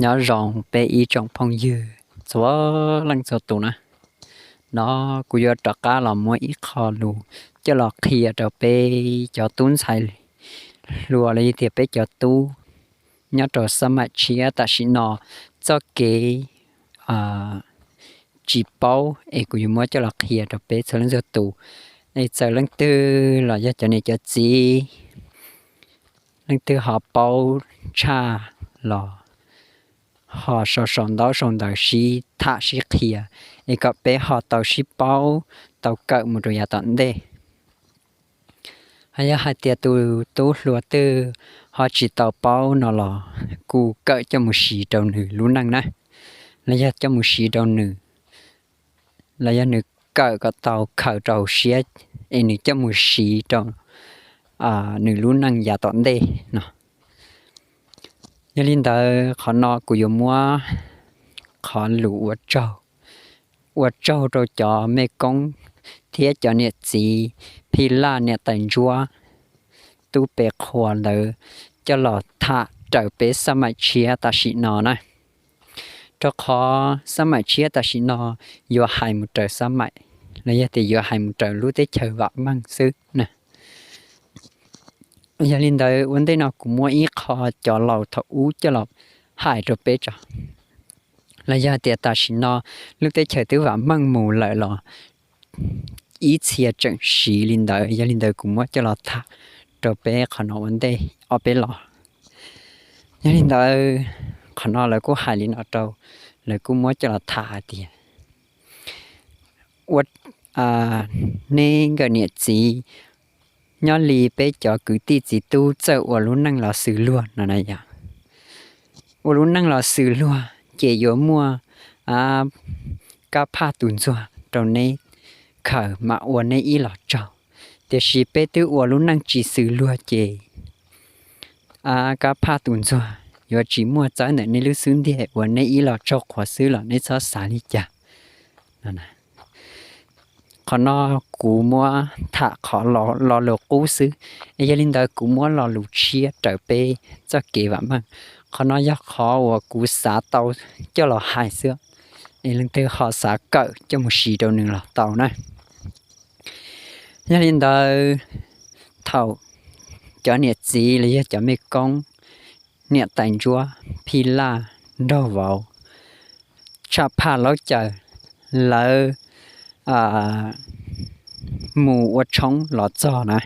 Nyob zoo peb ib tsoom phooj ywg txhua leej txhua tus na. No kuv yuav rov qab los muab ib qho lus coj los qhia rau peb cov tub ntxhais hluas los yog tias peb cov tub nyob rau xab maim tshiab tam sim no txoj kev tsis paub es kuv yuav muab coj los qhia rau peb txhua leej txhua tus. Es txawm leej twg los yog cov niam cov txiv, leej twg ho paub tshaj los ho sau sau ntaub sau ntawv sib tham sib qhia, es kom peb ho tau sib paub, tau kawm mus rau yav tom ntej. Yog hais tias tus tub hluas twg ho tsis tau paub no los kuj kawm coj mus siv rau nws lub neej na, los yog coj mus siv rau nws, los yog nws kawm kom tau khaws rau siab es nws coj mus siv rau nws lub neej yav tom ntej no. Yog li ntawd qhov no kuv yuav muab qhov lus ua tsaug, ua tsaug rau cov mej koob thiab cov niam txiv phij laj niam tais ntsuab tub pe qhua ntawd coj los tham raws peb xab maim tshiab tam sim no na. Rau qhov xab maim tshiab tam sim no yuav hais mus raws xab maim, los yog tias yuav hais mus raws lub teb chaws vam meej xwb na. Yog li ntawd ua ntej no kuv muab ib qho cov laus thaum ub coj los hais rau peb tso, los yog tias tam sim no lub teb chaws twb vam meej mus lawm los ib txhia tseem siv li ntawd, yog li ntawd kuv muab coj los tham rau peb qhov no ua ntej ob peb los. Yog li ntawd qhov no lawv kuj hais li no rau, lawv kuj muab coj los tham hais tias ua, neb nkawm niam txiv nyob li peb cov kwv tij txiv tub txawj ua lub neej los xws luag no na yog, ua lub neej los xws luag ces yuav muaj kab phaj tus ntxuag rau neb khaws mam ua neb ib los tsaug. Tiam sis peb twb ua lub neej tsis xws luag ces kab phaj tus ntxuag yuav tsis muaj txawb ntawm neb lub xub ntiag ua neb ib los tsaug qhuav xwb los neb txhob xav li cas. Qhov no kuv muab tham qhov lo lus qub xwb, es yog li ntawd kuv muab lo lus tshiab raws peb txoj kev vam meej. Qhov no yog qhov uas kuv xav tau coj los hais xwb, es leej twg ho xav kawm coj mus siv rau nws los tau na. Yog li ntawd thaum cov niam txiv los yog cov mej koob, niam tais ntsuab, phij laj, nraug vauv, tshaj phaj laub caws, lawv mus ua tshoob los txog na,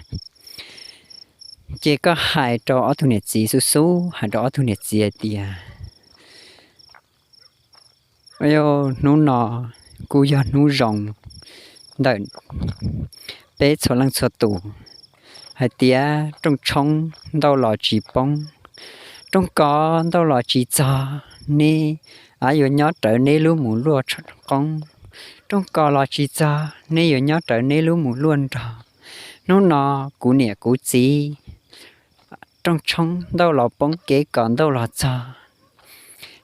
ces koj hais rau ob tug niam txiv xub xub, hais rau ob tug niam txiv hais tias, hnub no kuj yog hnub zoo ntawm peb txhua leej txhua tus, hais tias rooj tshoob ntau los tsis poob, rooj kos ntau los tsis txog, neb yuav nyob rawv neb lub mus luaj qoob. Rooj kos los tsis txog, neb yuav nyob rawv neb lub mus luaj nrog. Hnub no kuv niam kuv txiv, rooj tshoob ntau los poob, kev kos ntau los txog,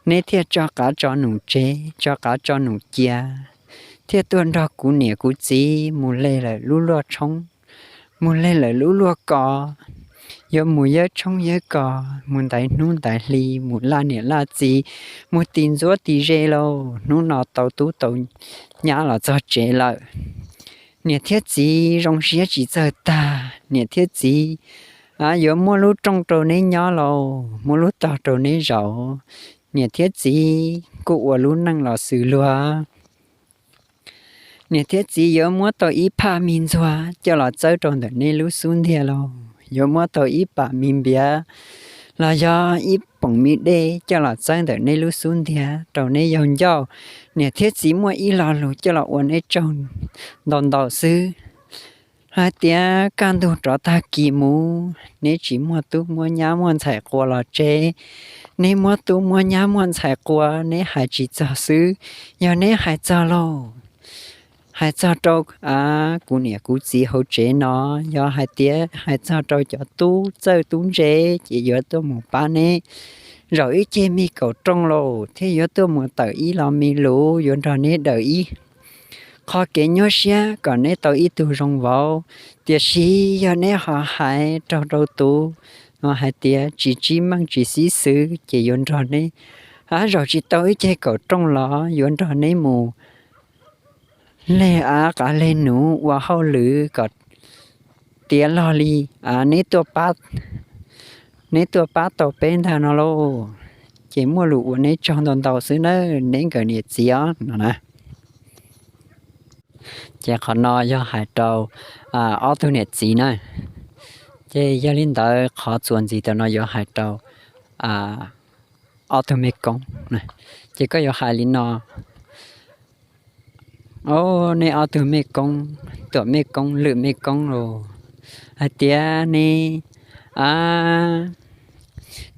neb thiaj tso qav tso num tsev, tso qav tso num cia, thiaj tuaj nrog kuv niam kuv txiv mus leg lawm lub luaj tshoob, mus leg lawm lub luaj kos, yuav mus yawb tshoob yawb kos, mus ntaiv hnub ntaiv hli, mus laj niam laj txiv, mus ti ntxuav ti ze lauj. Hnub no tau tub tau nyab los txog tsev lawm, niam thiab txiv zoo siab tsis txawj tag. Niam thiab txiv yuav muab lub rooj rau neb nyob lauj, muab lub tog rau neb zaum. Niam thiab txiv kuj ua lub neej los xws luag. Niam thiab txiv yuav muab tau ib phaj me ntxuag coj los txawb rau ntawm neb lub xub ntiag lauj, yuav muab tau ib pam me npiav los yog ib poom me dej coj los txawb ntawm neb lub xub ntiag rau neb yaug ncauj. Niam thiab txiv muaj ib lo lus coj los ua neb tsaug ntau ntau xwb. Hais tias kaj ntug rov tag kis mus, neb tsis muaj tub muaj nyab muaj ntxhais quas los tsev, neb muab tub muab nyab muaj ntxhais quas, neb hais tsis txog xwb. Yog neb hais txog lauj, hais txog rau kuv niam kuv txiv hauv tsev no, yog hais tias hais txog rau cov tub txawj tub ntse, ces yuav tuaj mus pab neb zaum ib ceg me kaum rooj lauj, thiab yuav tuaj mus tawm ib lo me lus, yuav nrog neb daws ib qho kev nyuaj siab kom neb tau ib tug zoo vauv. Tiam sis yog neb ho hais raug rau tus hais tias tsis tsim meej tsis xib xwb, ces yuav nrog neb Zaum tsis tau ib ceg kaum rooj los yuav nrog neb mus leg av qav leg nuv ua hauj lwm kom tiav log li neb tuaj pab tau peb ntag no lauj. Ces muaj lus ua neb tsaug ntau ntau xwb nawb neb nkawm niam txiv os no na. Ces qhov no yog hais rau ob tug niam txiv na. Ces yog li ntawd qhov txuas ntxiv tam no yuav hais rau ob tug mej koob. Ces koj yuav hais li no: Au, neb ob tug mej koob, tuam mej koob lwm mej koob los, hais tias neb a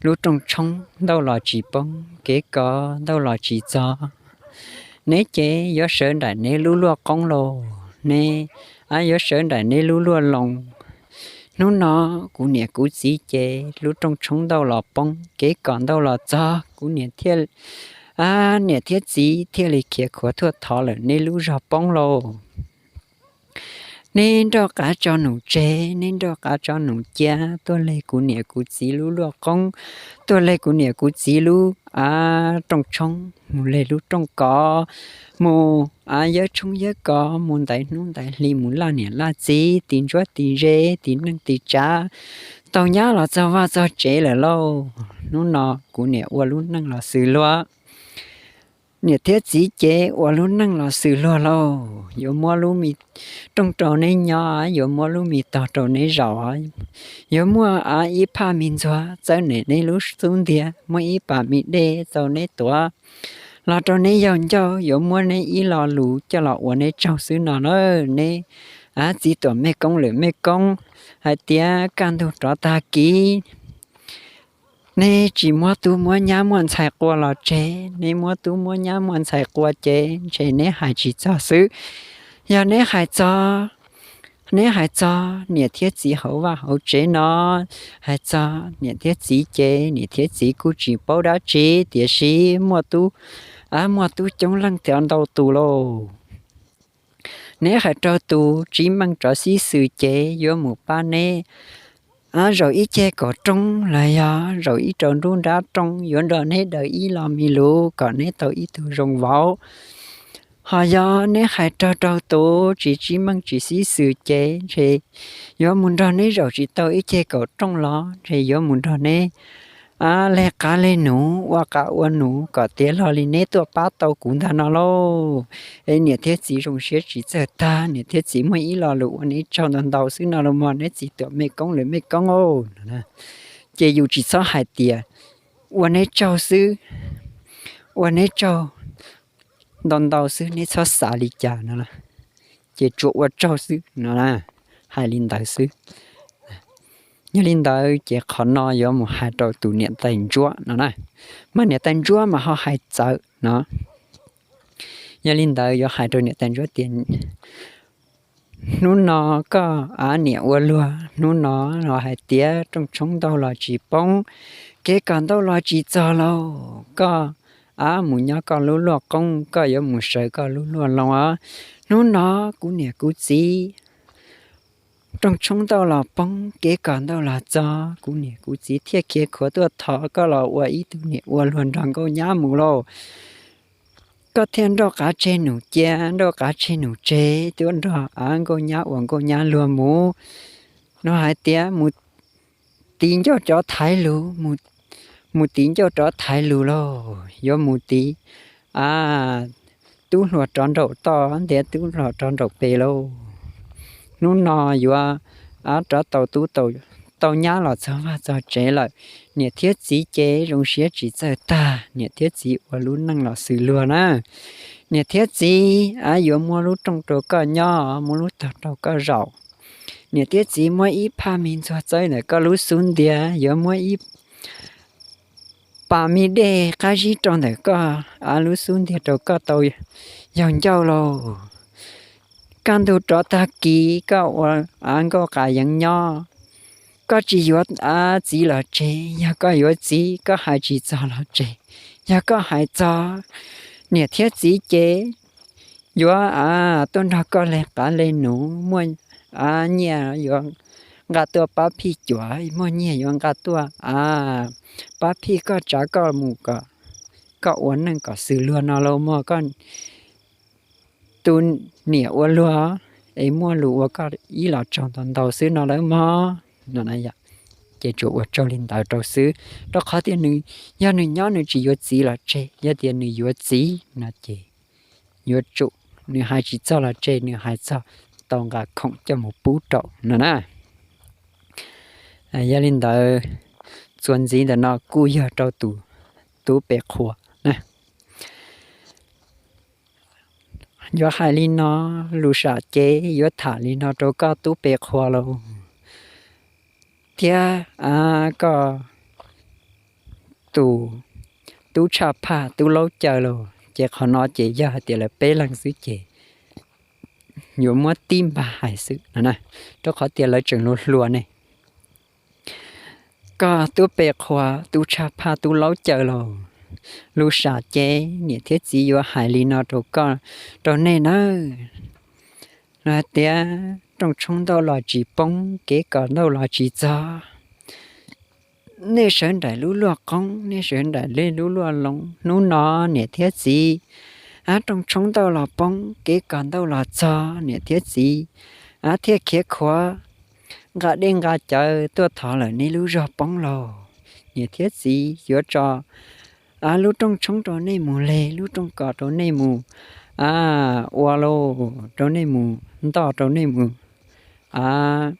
lub rooj tshoob ntau los tsis poob, kev kos ntau los tsis txog, neb ces yuav sawv nraim neb lub luaj qoob lauj, neb a yuav sawv nraim neb lub luaj loo. Hnub no kuv niam kuv txiv ces lub rooj tshoob ntau los poob, kev kos ntau los txog, kuv niam thiaj, a, niam thiab txiv thiaj li khiav khuav tuaj thov lawm neb lub zog poob lauj. Neb nrauj qav tso num tseg, neb nrauj qav tso num cia, tuaj leg kuv niam kuv txiv lub luaj qoob, tuaj leg kuv niam kuv txiv lub a rooj tshoob, mus leg lub rooj kos, mus a yawb tshoob yawb kos, mus ntaiv hnub ntaiv hli, mus laj niam laj txiv, tis ntsuab tis ze, tis neej tis tsav, tau nyab los txog vaj txog tsev lawm lauj. Hnub no kuv niam ua lub neej los xws luag, niam thiab txiv ces ua lub neej los xws luag lauj. Yuav muab lub me rooj rau neb nyob, yuav muab lub me tog rau neb zaum, yuav muaj a ib phaj me ntxuag txawb nraim neb lub xub ntiag, muab ib pas me dej rau neb tuav los rau neb yaug ncauj, yuav muab neb ib lo lus coj los ua neb tsaug xwb no na. Neb a txiv tuam mej koob lwm mej koob, hais tias kaj ntug rov tag kis neb tsis muab tub muab nyab muaj ntxhais qua los tseg, neb muab tub muab nyab muaj ntxhais qua ces ntshe neb hais tsis txog xwb. Yog neb hais txog, neb hais txog niam thiab txiv hauv vaj hauv tsev no, hais txog niam thiab txiv ces niam thiab txiv kuj tsis paub dab tsi, tiam sis muaj tub, a, muaj tub coob leej thiab ntau tus lauj. Neb hais rau tus tsis meej rov xib xwm ces yuav mus pab neb a zaum ib ceg kaum rooj los yog zaum ib rau nruab nrab rooj, yuav nrog neb daws ib lo me lus kom neb tau ib tug zoo vauv. Ho yog neb hais rau rau tus tsis tsis meej tsis xib xwm ces ntshe yuav mus nrog neb zaum tsis tau ib ceg kaum rooj los ntshe yuav mus nrog neb a leg qav leg nuv, ua qav ua nuv kom tiav log li neb tuaj pab tau kuv ntag no lauj. Es niam thiab txiv zoo siab tsis txawj tag, niam thiab txiv muaj ib lo lus ua neb tsaug ntau ntau xwb no los mog, neb txiv tuam mej koob lwm mej koob. Ces yus tsis txhob hais tias ua neb tsaug xwb, ua neb tsaug ntau ntau xwb, neb txhob xav li cas no, ces tsuas ua tsaug xwb no, hais li ntawd xwb. Yog li ntawd ces qhov no yuav mus hais rau tus niam tais ntsuab no na, mas niam tais ntsuab mas ho hais txawv no. Yog li ntawd yuav hais rau niam tais ntsuab tias hnub no koj a niam ua luag, hnub no los hais tias rooj tshoob ntau los tsis poob, kev kos ntau los tsis txog lauj, koj a mus nyob koj lub luaj qoob, koj yuav mus sawv koj lub luaj loo os. Hnub no kuv niam kuv txiv rooj tshoob ntau los poob, kev kos ntau los txog, kuv niam kuv txiv thiaj khiav khuav tuaj thov koj los ua ib tug niam ua luag nrog nkauj nyab mus lauj. Koj thiaj nrauj qav tseg num cia, nrauj qav tseg num tseg, tuaj nrog a nkauj nyab ua nkauj nyab luag mus. No hais tias mus tiv ncauj rov thaiv lus, mus tiv ncauj rov thaiv lus lauj, yuav mus tiv a tub hluas rov nraum toj ntiav tub hluas rov nraum pem lauj. Hnub no yuav a rov tau tub tau nyab los txog vaj txog tsev lawm, niam thiab txiv ces zoo siab tsis txawj tag, niam thiab txiv ua lub neej los xws luag na. Niam thiab txiv a yuav muab lub rooj rau koj nyob, muab lub tog rau koj zaum. Niam thiab txiv muab ib phaj me ntxuag txawb ntawm koj lub xub ntiag, yuav muab ib pas me dej qab zib rau ntawm koj a lub xub ntiag rau koj tau yaug ncauj lauj. Kaj ntug rov tag kis koj ua a nkauj qas yeev nyob, koj tsis yuav a txiv los tseg, yog koj yuav txiv koj hais tsis txog los tseg, yog koj hais txog niam thiab txiv ces yuav a tuaj nrog koj leg qav leg nuv, muaj a nyiaj yuav nqa tuaj pab phij cuam, muaj nyiaj yuav nqa tuaj a pab phij koj tsav koj mus kom koj ua neej kom xws luag no lauj mog, koj tus niam ua luag es muaj lus ua koj ib los tsaug ntau ntau xwb no lawm mog no. Ces tsuas ua tsaug li ntawd rau xwb, rau qhov tias nws, yog nws nyob nws tsis yuav txiv los tseg, yog tias nws yuav txiv no ces yuav tsum nws hais tsis txog los tseg, nws hais txog tau nqa khoom coj mus pub rau no na. Yog li ntawd, txuas ntxiv ntawm no kuj yog rau tus tub pem qhua na. Yuav hais li no, lus sam cev yuav tham li no rau koj tub pem qhua lauj, thiab koj tus tub tshaj phaj tub laub caw lauj. Ces qhov no ces yog hais tias lawv peb leeg xwb ces yuav muab tib npag hais xwb no na, rau qhov tias lawv tseem hluas hluas ne. Koj tub pem qhua tub tshaj phaj tub laub caw lauj, lus sam cev niam thiab txiv yuav hais li no rau koj, rau nej nawb. Lawv tias rooj tshoob ntauj los tsis poob, kev kos ntauj los tsis txog. Nej sawv nraim lub luaj qoob, nej sawv nraim lub luaj loo, hnub no niam thiab txiv, ab rooj tshoob ntauj los poob, kev kos ntauj los txog, niam thiab txiv, ab thiaj khiav khuav nqa dej nqa cawv tuaj thov lawm nej lub zog poob lauj. Niam thiab txiv yuav tso ab lub rooj tshoob rau nej mus leg, lub rooj kos rau nej mus ab ua lauj, rau nej mus ntoj, rau nej mus ab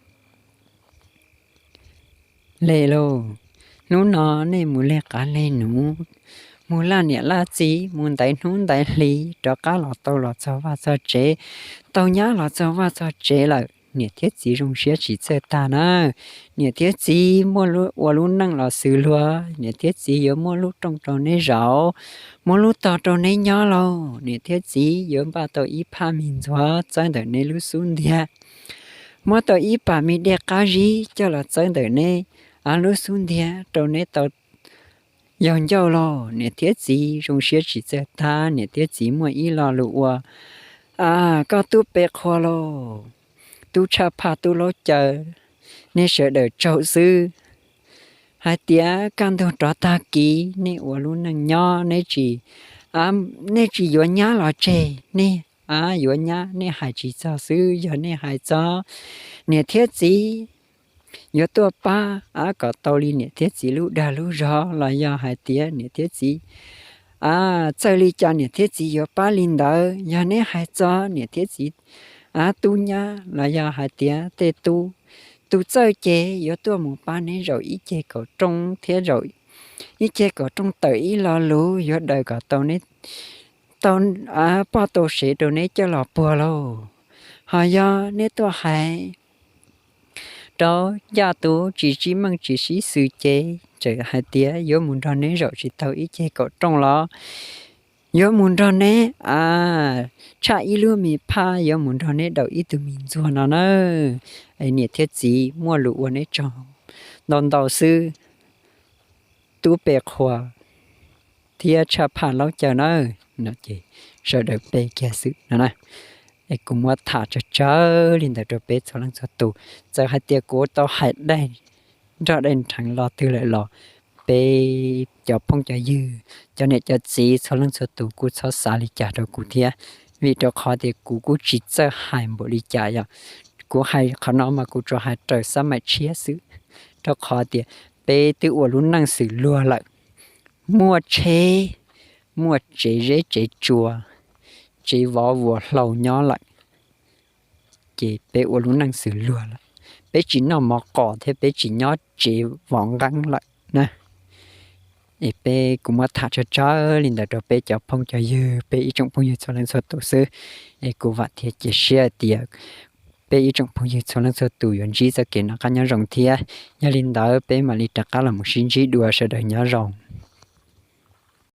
leg lauj. Hnub no nej mus leg qav leg nuv, mus laj niam laj txiv, mus ntaiv hnub ntaiv hli, rov qab los tau los txog vaj txog tsev, tau nyab los txog vaj txog tsev lawm, niam thiab txiv zoo siab tsis txawj tag na. Niam thiab txiv muaj ua lub neej los xws luag, niam thiab txiv yuav muaj lub rooj rau neb zaum, muaj lub tog rau neb nyob lauj. Niam thiab txiv yuav npaj tau ib phaj me ntxuav txawb ntawm neb lub xub ntiag, muab tau ib pas me dej qab zib coj los txawb ntawm neb lub xub ntiag rau neb tau yaug ncauj lauj. Niam thiab txiv zoo siab tsis txawj tag, niam thiab txiv muaj ib lo lus ua, koj tub pem qhua lauj, tub tshaj phaj tub laub caw, nej sawv daws tsaug xwb. Hais tias kaj ntug rov tag kis nej ua lub neej nyob, nej tsis, nej tsis yuav nyab los tseg, nej yuav nyab nej hais tsis txog xwb, yog nej hais txog niam thiab txiv yuav tuaj pab ab kom tau li niam thiab txiv lub dag lub zog los yog hais tias niam thiab txiv txawj li cas niam thiab txiv yuav pab li ntawd. Yog neb hais txog niam thiab txiv ab tub nyab los yog hais tias tej tub, tus txawj ces yuav tuaj mus pab neb zaum ib ceg kaum rooj thiab zaum ib ceg kaum rooj tawm ib lo lus yuav daws kom tau neb tau poj tau sev rau neb coj los puag lauj. Ho yog neb tuaj hais rau ncaj tus tsis sib meej tsis sib xws ces txawm hais tias yuav mus nrog neb zaum tsis tau ib ceg kaum rooj los yuav mus nrog neb tshaj ib lub me phaj, yuav mus nrog neb daus ib tug me ntxuag no na. Es niam thiab txiv muaj lus ua neb tsaug ntau ntau xwb, tub pem qhua thiab tshaj phaj laub caw nawb. No ces sawv daws pe kiag xwb no na. Es kuv muab tham tsawg tsawg li ntawd rau peb txhua leej txhua tus. Txawm hais tias kuv tau hais daig nroj daig nrheev lo twg lawm los peb cov phooj cov ywg, cov niam cov txiv txhua leej txhua tus kuj txhob xav li cas rau kuv thiab, vim rau qhov tias kuv kuj tsis txawj hais npaum li cas yom. Kuv hais qhov no mas kuv tsuas hais raws xab maim tshiab xwb, rau qhov tias peb twb ua lub neej xws luag lawm, muaj tsheb, muaj tsev zeb tsev tsua, tsev vov vuas hlau nyob lawm, ces peb ua lub neej xws luag lawm. Peb tsis noj mov qos thiab peb tsis nyob tsev vov nqeeb lawm na. Es peb kuv muab tham tsawg tsawg li ntawd rau peb cov phooj cov ywg, peb ib tsoom phooj ywg txhua leej txhua tus xwb. Es kuv vam thiab cia siab tias peb ib tsoom phooj ywg txhua leej txhua tus yuav ntsib txoj kev noj qab nyob zoo thiab. Yog li ntawd peb mam li rov qab los mus sib ntsib dua, sawv daws nyob zoo.